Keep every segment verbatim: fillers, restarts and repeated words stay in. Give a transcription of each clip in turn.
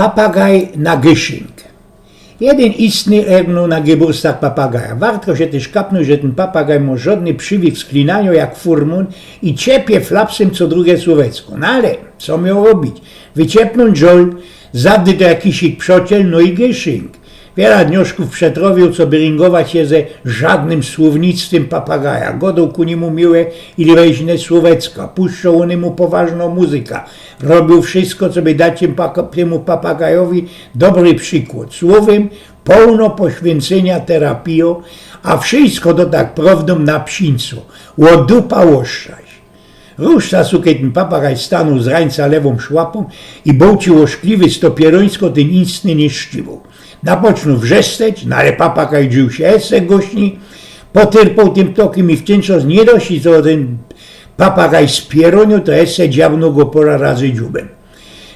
Papagaj na gyszynk. Jedyn istny ôrnōł na geburstach papagaja. Wartko sie tyż kapnōł, że tyn papagaj mŏ żŏdny prziwyk sklinaniŏ jak furmōn i ciepie flapsym co drugie słōwecko. No ale co mioł robić? Wyciepnōńć żol, zawdy to jakiś ich przociel, no i gyszynk. Wiela dnioszkōw przetrŏwiył, coby ryngować sie ze żŏdnym słōwnictwym papagaja. Gŏdŏł ku niymu miłe i lwejźne słōwecka, puszczŏł ōnymu poważnõ muzyka, robił wszysko, coby dać tym paka-, tymu papagajowi dobry przikłŏd. Słowym, połno poświyncyniŏ terapijŏ, a wszysko to tak prŏwdōm na psińco. Ô dupa ôszczać. Rōz czasu, kej tyn papagaj stanōł z rańca lewōm szłapōm i bōłcił ôszkliwy z topierońsko, tyn istny niy szcziwōł. Napocznōł wrzeszczeć, no ale papagaj drził sie jeszcze głośnij, potyrpoł tym ptokym i w tyn czas niy dość, co tyn papagaj spierōniōł, to jeszcze dziabnōł go pora razy dziōbym.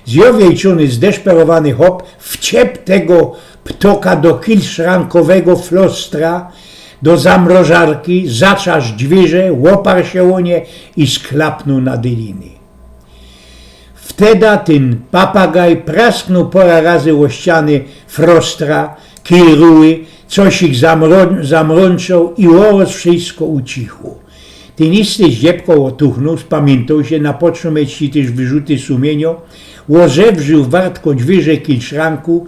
Zjŏwiejczōny, zdeszperowany chop wciep tego ptoka do kilszrankowego flostra, do zamrożarki, zatrzasł dwiyrze, ôparł sie ô nie i sklapnōł na dyliny. Wteda tyn papagaj prasknōł pora razy ô ściany frostra, kilruły, coś ich zamro-, zamrōnczŏł i ôrŏz wszysko ucichło. Tyn istny zdziebko ôtuchnōł, spamiyntŏł sie, napocznōł mieć tyż wyrzuty sumiynio, ôżewrził wartko dwiyrze kilszranku,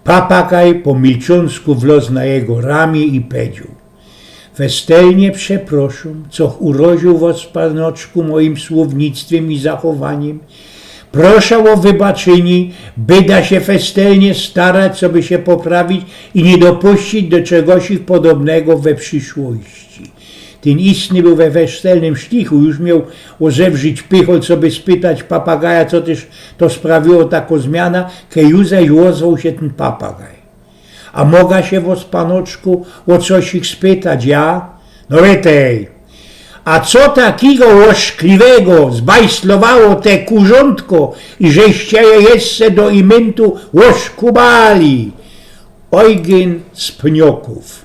papagaj po milczōnsku wlŏz na jego ramie i powiedzioł: Festelnie przeproszōm, co ch uroziōł wŏs, panoczku, mojim słownictwym i zachowanim. Proszã ô wybaczyni, byda sie festelnie starać, coby sie poprawić i niy dopuścić do czegosik podobnego we prziszłości. Tyn istny bōł we festelnym sztichu, już mioł ôżewrzić pychol, coby spytać papagaja, co tyż to sprawiło takõ zmiana, kej już zaś ôzwoł sie tyn papagaj. A moga sie wŏs, panoczku, ô coś ich spytać, ja? No pytej. A co takigo ôszkliwego zbajstlowało te kurzōntko i żeście je jeszcze do imyntu ôszkubali? Ojgyn z Pniokōw.